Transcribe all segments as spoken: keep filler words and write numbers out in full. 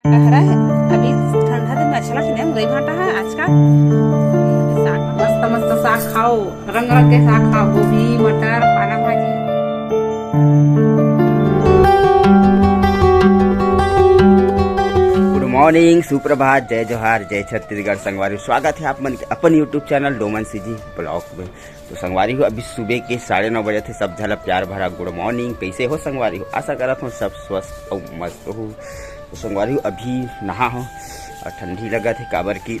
हरा है। अभी ठंडा दिन में अच्छा लगता है, मुरई भाटा है आज का। साग, मस्त मस्त साग खाओ, रंग रंग के साग खाओ, गोभी, मटर, पालक भाजी। गुड मॉर्निंग, सुप्रभात, जय जोहार, जय छत्तीसगढ़। संगवारी, स्वागत है आप मन के अपन YouTube channel Doman CG blog में। तो संगवारी हो, अभी सुबह के साढ़े नौ बजे थे। सब झन ला प्यार भरा गुड मॉर्निंग। कैसे हो संगवारी हो? आशा करत हो सब स्वस्थ अउ मस्त हो। तो संगवारी हो, अभी नहा हो अउ ठंडी लगत हे, काबर कि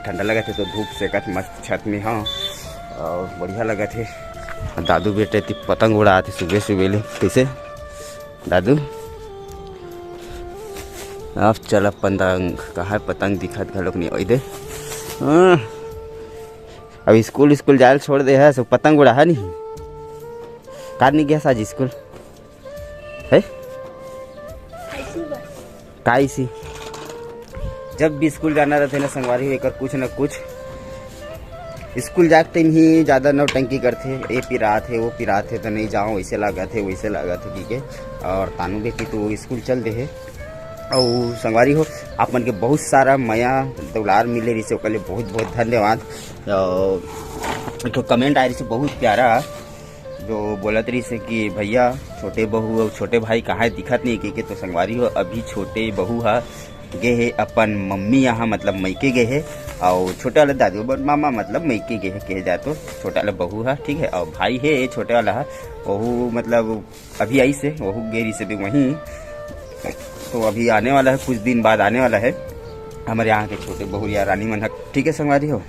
ठंडा लगत हे तो धूप सेकत मस्त छत में हो अउ बढ़िया लगत हे। दादू बेटा एती पतंग उड़ात हे सुबह सुबह ले। कैसे दादू? अब चल पतंग, कहाँ पतंग दिखत घलोक नहीं होई दे। हाँ। अब स्कूल, स्कूल जाए ल छोड़ दे है, सो पतंग उड़ा है नहीं। कार नहीं गया आज स्कूल है? का इसी? जब भी स्कूल जाना रहते ना संगवारी हो, एकर कुछ न कुछ स्कूल जाए के टाइम ही ज्यादा नौटंकी करथे। ए पिरात है, वो पिरात है, तो नहीं जाओ, ऐसे लागत है, वैसे लागत है, ठीक है। और तानू बेटी तो स्कूल चल दे है। और संगवारी हो, आप मन के बहुत सारा मया दुलार मिले रहिसे, ओकर लिए बहुत बहुत धन्यवाद। और एक ठो कमेंट आए रहिसे बहुत प्यारा, जो बोलत रहिसे कि भैया, छोटे बहू और छोटे भाई कहाँ दिखत नहीं के, के तो संगवारी हो, अभी छोटे बहू हा गे हे अपन मम्मी यहाँ, मतलब मइके गे हे, और छोटे वाले दादू बर मामा, मतलब मइके गे हे कहे जाए तो। छोटे वाला बहू हा, ठीक है, और भाई हे छोटे वाला हा, वहू मतलब अभी आइसे, वहू गे रहिसे भी वहीं, तो अभी आने वाला है, कुछ दिन बाद आने वाला है हमारे यहाँ के छोटे बहुरिया रानी मन ह, ठीक है संगवारी हो,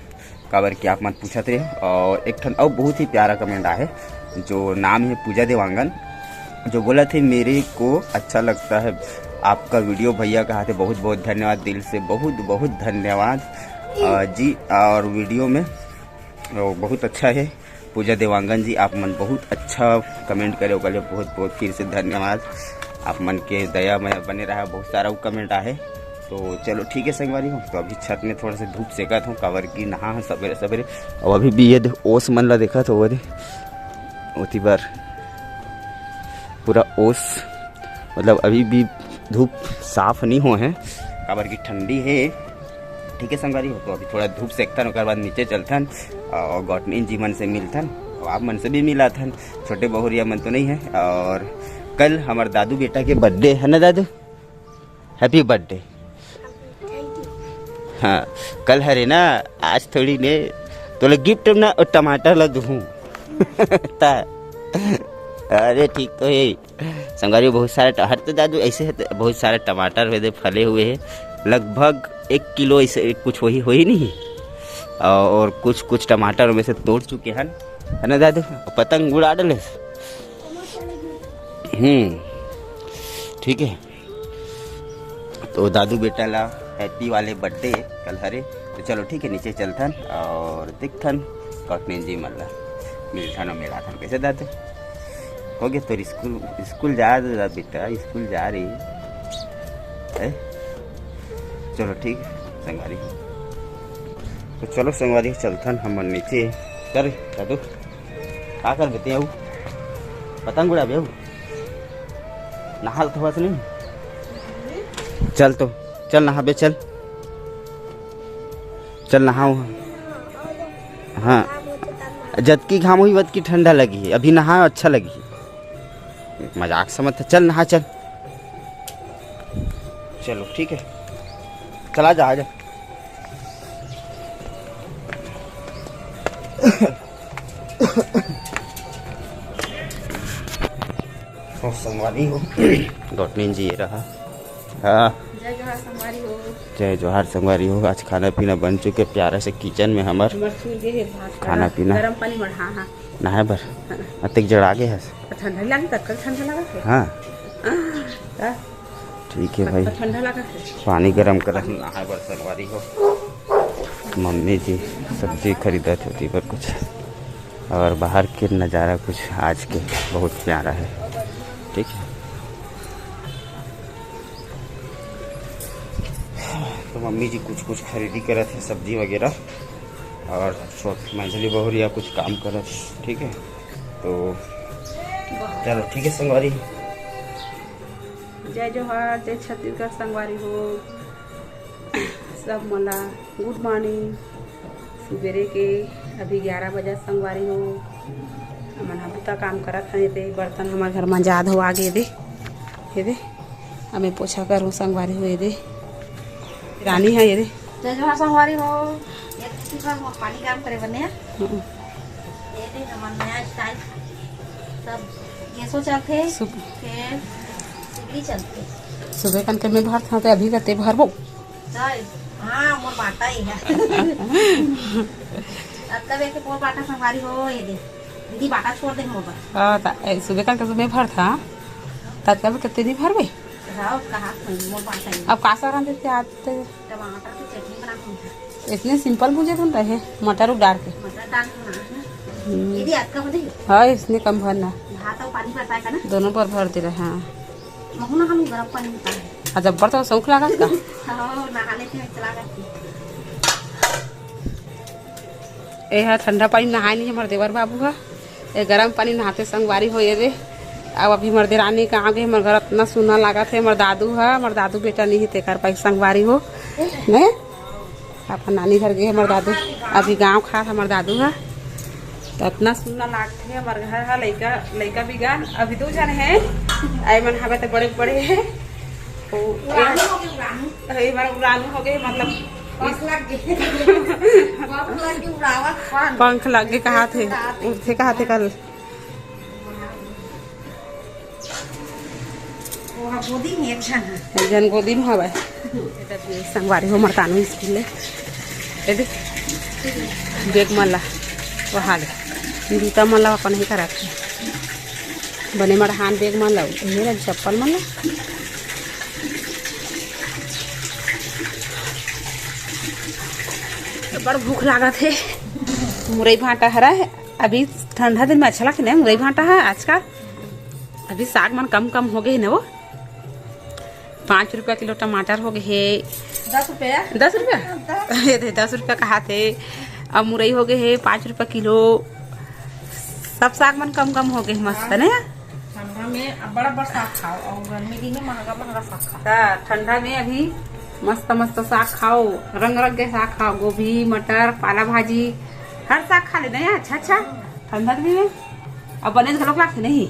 काबर कि आप मन पूछत रहे। और एक ठन अउ बहुत ही प्यारा कमेंट आहे, जो नाम है पूजा देवांगन, जो बोला थे, "मेरे को अच्छा लगता है आपका वीडियो भैया," कहा थे। बहुत बहुत धन्यवाद, दिल से बहुत बहुत धन्यवाद अ, जी। और वीडियो में वो बहुत अच्छा है। पूजा देवांगन जी, आप मन बहुत अच्छा कमेंट करे, ओकर लिए बहुत बहुत फिर से धन्यवाद। आप मन के दया में बने रहा, बहुत सारा वो कमेंट आहे। तो चलो ठीक है संगवारी हो, तो अभी छत में थोड़ा सा धूप सेकत हूँ, काबर कि नहा हूँ सवेरे सवेरे। और अभी भी ये दे ओस मन ला देखत हो, वो दे ओती बर पूरा ओस, मतलब अभी भी धूप साफ नहीं हो है, काबर कि ठंडी है। ठीक है संगवारी हो, तो अभी थोड़ा धूप सेकथन, ओकर बाद नीचे चलथन और गौटनीन जी मन से मिलथन और आप मन से भी मिलाथन। छोटे बहुरिया मन तो नहीं है। और कल हमार दादू बेटा के बर्थडे है ना दादू, हैप्पी बर्थडे। हाँ, कल हरे ना, आज थोड़ी ने तोला गिफ्ट ना, टमाटर ला दूँ। ता, अरे ठीक तो है। संगवारी हो, बहुत सारे ट-, हर तो दादू ऐसे है तो बहुत सारे टमाटर हुए दे, फले हुए हैं, लगभग एक किलो ऐसे कुछ वही, वही नहीं। और कुछ, कुछ टमाटर में से तोड़ चुके हैं, है ना दादू? पतंग उड़ा डले। हम्म, ठीक है। तो दादू बेटा ला हैप्पी वाले बर्थडे कल हरे। तो चलो ठीक है, नीचे चलथन और देखथन कौटनेन जी मन ला, मिलथन और मिलाथन। कैसे दादू? हो गया तोर स्कूल, स्कूल जा दे बेटा, स्कूल जा रही है। चलो ठीक है संगवारी, तो चलो संगवारी चलथन हमन नीचे। कर दादू, का कर बेटे आऊ? पतंग उड़ाबे आऊ? नहा तो हवस नहीं। चल तो, चल नहाबे, चल। चल नहाओ। हाँ, जतकी घाम होही, वतकी ठंडा लगी। अभी नहाओ, अच्छा लगी। मजाक समझ था। चल नहा, चल। चलो ठीक है, चला जा, आ जा। और संगवारी हो, गौटनीन जी ये रहा। हाँ। जय जोहार संगवारी हो। जय जोहार संगवारी हो। आज खाना पीना बन चुके प्यारा से किचन में हमर। हमर चूल गे हे भात खाना पीना। गरम पानी में, हाँ, हाँ। नहाए बर। हाँ। अतेक जड़ आगे हस। ठंडा लगे, तब कल ठंडा लगा थे। हाँ। हाँ। ठीक है भाई। ठंडा लगा थे। पानी गरम करत नहाए बर संगवारी हो। मम्मी जी सब्जी खरीदत होती पर कुछ, और बाहर के नज़ारा कुछ आज के बहुत प्यारा है। ठीक है, तो मम्मी जी कुछ कुछ खरीदी करत है, सब्जी वगैरह, और छोट मंझली बहुरिया कुछ काम करत है। ठीक है, तो चलो ठीक है संगवारी। जय जोहार, जय छत्तीसगढ़ संगवारी हो। सब मन ला good morning। सुबेरे के अभी ग्यारह बजे संगवारी हो। हमन ह बुता काम करत हन। ये दे बर्तन हमर घर म जात हो आगे, ये दे, ये दे। अब मैं पोछा करूँ संगवारी हो, ये दे। रानी है ये दे। जय जोहार संगवारी हो। ये कुर्सी पर हम पानी गरम करे बने। हम्म। ये दे हमर नया style। सब गैसो चलथे, सुब- फिर सिगड़ी चलथे। सुबह कन के मैं भरत हँव, ते अभी कते भरबो। हाँ, मोर बाटा ही है। अब तब एक मोर बाटा संगवारी हो, ये दे। दीदी बाटा छोड़ दे मोर बर। हाँ, त-, ए, सुबह कन के मैं भरत हँव, त तब कते नहीं भरबे? हाँ, कहा मोर बाटा ही। अब का साग रांधे थे आज ते? टमाटर के चटनी बना दूँ। इतने simple भुजे धुन रहे, मटर उडार के। मटर डाल के बना है। हम्म। ये भी आपका हो जाएगा। हाँ, इसने कम भरना। भात और पानी भरता है ना? दोनों पर भर दे रहे, हाँ। महू नहा लूँ, गरम पानी होता है। आ, जब्बर तो शौक लागत का? हाँ, नहा लेते हैं, चला करके। ए हा ठंडा पानी नहाए नहीं, हमर देवर बाबू हा। ए गरम पानी नहाते संगवारी हो ये रे। अब अभी हमर देरानी गाँव गे, हमर घर अतना सुन्ना लागत हे। हमर दादू हा, हमर दादू बेटा नहीं हे, तेकर पाई संगवारी हो। ने? अपन नानी घर गे हमर दादू, अभी गाँव खात हमर दादू हा। त अतना सुन्ना लागथे हमर घर हा। लइका, लइका बिगान अभी दू झन हे, अई मन हवे त बड़े बड़े हे। ओ, उड़ानू हो गे, उड़ानू। ए बार उड़ानू हो गे, मतलब पंख लग गे। पंख लग गे, उड़ावत पंख। पंख लग गे कहाथे, उड़ावत। उड़थे कहाथे कल। ओहा गोदी में एक झन हे। एक झन गोदी में हवय। संगवारी हो, मरतानू स्कूल ले। ए दे, bag मन ला, ओहा ले। जूता मन ला अपन ही करा के। बने मड़हान bag मन ला, ये ला चप्पल मन ला। बड़ भूख लागत हे। मुरई भांटा हरा हे। अभी ठंडा दिन में अच्छा लगथे ना मुरई भांटा हा। आजकल अभी साग मन कम कम हो गे हे ना वो। पाँच रुपया किलो टमाटर हो गे हे। दस रुपया? दस रुपया? दस। ये दे, दस रुपया कहाथे। अब मुरई हो गे हे पाँच रुपया किलो। सब साग मन कम कम हो गे हे, मस्त हाँ। ने? ठंडा में अब बड़ा बड़ा साग खाओ और गर्मी दिन में महंगा महंगा साग खाओ। हाँ, ठंडा में अभी मस्त मस्त साग खाओ, रंग रंग के साग खाओ, गोभी, मटर, पाला भाजी, हर साग खा लेना है। अच्छा अच्छा, ठंडा दिन में अब बने घलोक लागथे नहीं।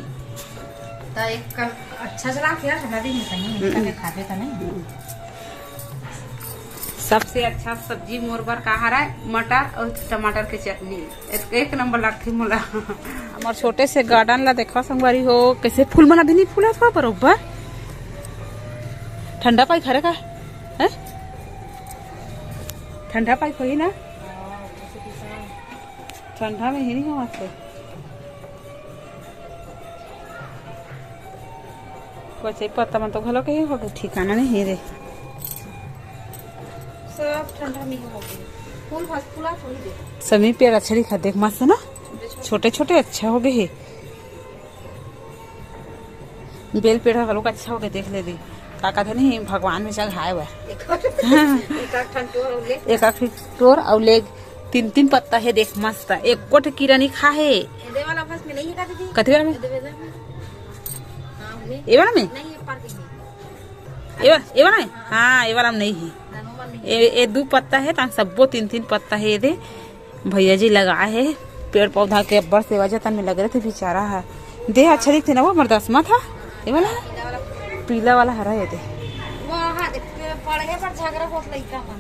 त एक कल अच्छा से लागथे यार, ठंडा दिन में कहीं नहीं हम्म। करके खाते त नहीं। हम्म। सबसे अच्छा सब्जी मोर बर का हरय? मटर और टमाटर के चटनी। एक, एक नंबर लागथे मोला। हमर छोटे से garden ला देखो संगवारी हो, कैसे फूल मन अभी नहीं फूलत हो बरोबर। ठंडा पाइप हरे का? हैं? ठंडा पाइप होही ना? ठंडा में ही नहीं होवत हे। कोई पत्ता मन तो घलो के हो गए, ठिकाना नहीं हे रे। सब ठंडा नहीं हो गए। फूल बस फूला थोड़ी दे। समी पेड़ अच्छा दिखा, देख मस्त ना, छोटे छोटे अच्छा हो गए हे। बेल पेड़ ह घलोक अच्छा हो गए, देख ले दी। का कहते नहीं, भगवान में चढ़ाए हुआ। एक आध ठन तोर अउ ले। एक आध ठन तोर अउ ले। तीन तीन पत्ता हे, देख मस्त। एको ठे कीरा नहीं खा हे। एदे वाला बस में नहीं है का दीदी? कथी वाला में? एदे वाला में? हाँ, में। ये वाला में? नहीं, ये पार के में। ये वाला, ये वाला में? हाँ, ये वाला में नहीं है। दानो वाला नहीं। ये, ये दो पत्ता है, तान सबो तीन तीन पत्ता है ये दे। भैया जी लगाए हे पेड़ पौधा के, अब्बड़ सेवा जतन में लगे रहिथे बेचारा ह। देह अच्छा दिखथे ना वो, हमर दसमत ह। ये वाला ह? पीला वाला हरा ये दे। वहाँ देख, पढ़े पर झगड़ा होत लइका मन।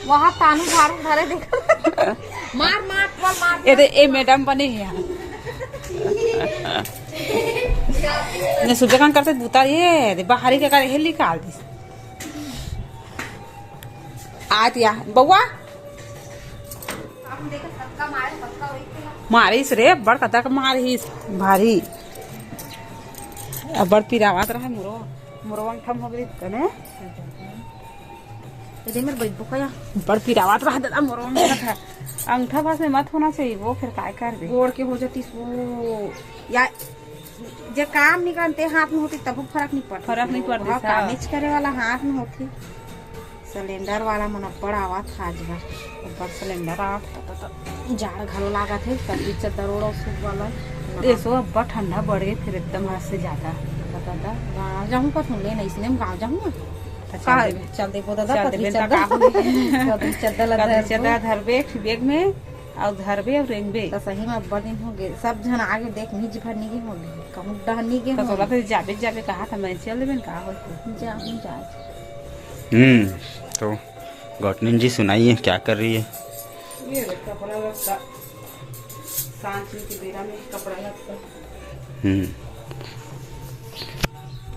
वहाँ तानू झाड़ू धरे देख। मार, मार, मार, मार। ये दे, ये मैडम बने हे यहाँ। ने सुबह काम करते बुता ये दे, बाहरी के करे हे निकाल दिस। आ दिया, बउआ। मारिस रे, अब्बड़ कतक मारिस, भारी। अब्बड़ पिरावत रहे मुरो, मुरो अंगठा म हो गई तने। ये दे मेरे बैठ बुका या। अब्बड़ पिरावत रहे दादा, मुरो अंगठा। अंगठा पास में मत होना चाहिए, वो फिर काय कर दे। गोड़ के हो जाती वो, या जे काम निकलते हाथ में होती, तब फर्क नहीं पड़ता। फर्क नहीं पड़ता, हाँ, हाँ। कामेच करे वाला हाथ में होती। सिलेंडर वाला मन अब्बड़ आवत हे आज बर, अब्बड़ सिलेंडर आवत हे, त, त, त जाड़ घलो लागत हे, तब भी चद्दर ओढ़ो सूत वाला। ए सो अब्बड़ ठंडा बढ़ गई, फिर एकदम हद से ज्यादा। दादा, गाँव जाहूँ, पर सुन ले, नहीं सुने, हम गाँव जाहूँ ना। अच्छा, का चल देबे। चल देबो दादा, चल पतरी देबे, त चद्दर। का होही? पतरी चद्दर ला पतरी धरबो। चद्दर धरबे, एक ठो bag में, अउ धरबे अउ रेंगबे। त सही में अब्बड़ दिन हो गए, सब झन आगे देख, निज भर निगे हो गए, कहूँ डहर निगे त हो तोला गए। तो जाबे, जाबे कहा था, मैं चल देबे, का होही? जा, हम जा। हम्म, तो गौटनिन जी सुनाइए, क्या कर रही है? ये रे, कपड़ा लत्ता, सांझ के बेरा में कपड़ा लत्ता। हम्म।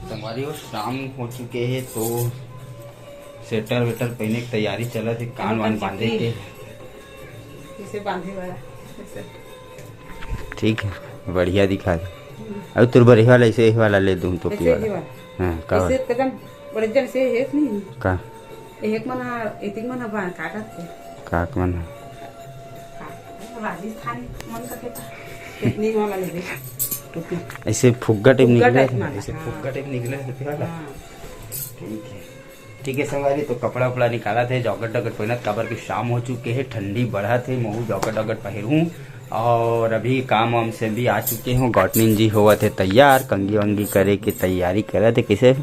संगवारी हो, शाम हो चुके हे, तो sweater वेटर पहने के तैयारी चलत हे, कान वान बांधे के। इसे बांधे वाला, ऐसे। ठीक है, बढ़िया दिखा दे। अभी तोर बर ये वाला, ऐसे ये वाला ले दूँ, टोपी ऐसे वाला। ये वाला। हाँ, का ऐसे वाला? एकदम बड़े जन से हेत नहीं। का? एक मन हा, एतिक मन हा बा-, का करथे? काक मन हा? का? राजस्थानी मन का खेता। इतनी वाला ले दे, टोपी। ऐसे फुग्गा type फुग्गा निकला type है, वाला, ऐसे हाँ। फुग्गा type निकला है, टोपी वाला। हाँ। ठीक है, ठीक है संगवारी, तो कपड़ा उपड़ा निकालत हे, जॉकेट डॉकेट पहनत, काबर के शाम हो चुके हे, ठंडी बढ़त हे, महू जॉकेट डॉकेट पहिरहूँ। और अभी काम वाम से भी आ चुके हों, गौटनिन जी होवत हे तैयार, कंघी वंघी करे के तैयारी करत हे, कैसे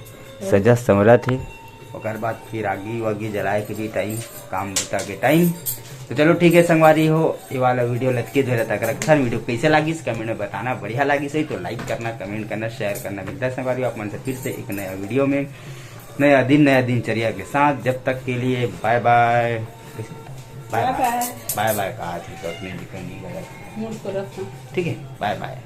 सजा संवरत हे, ओकर बाद फिर आगी वागी जलाए के भी टाइम, काम बुता के टाइम। तो चलो ठीक है संगवारी हो, ये वाला वीडियो लतके धोरे तक रखथन। वीडियो कैसे लागिस comment में बताना, बढ़िया लागिस होही तो like करना, comment करना, share करना। मिलता है संगवारी हो आप मन से फिर से एक नया वीडियो में, नया दिन नया दिनचर्या के साथ। जब तक के लिए bye bye। Bye bye। Bye bye। Bye bye का आज तो अपने दिखाई नहीं गलत। मुड़ को रखना। ठीक है, bye bye।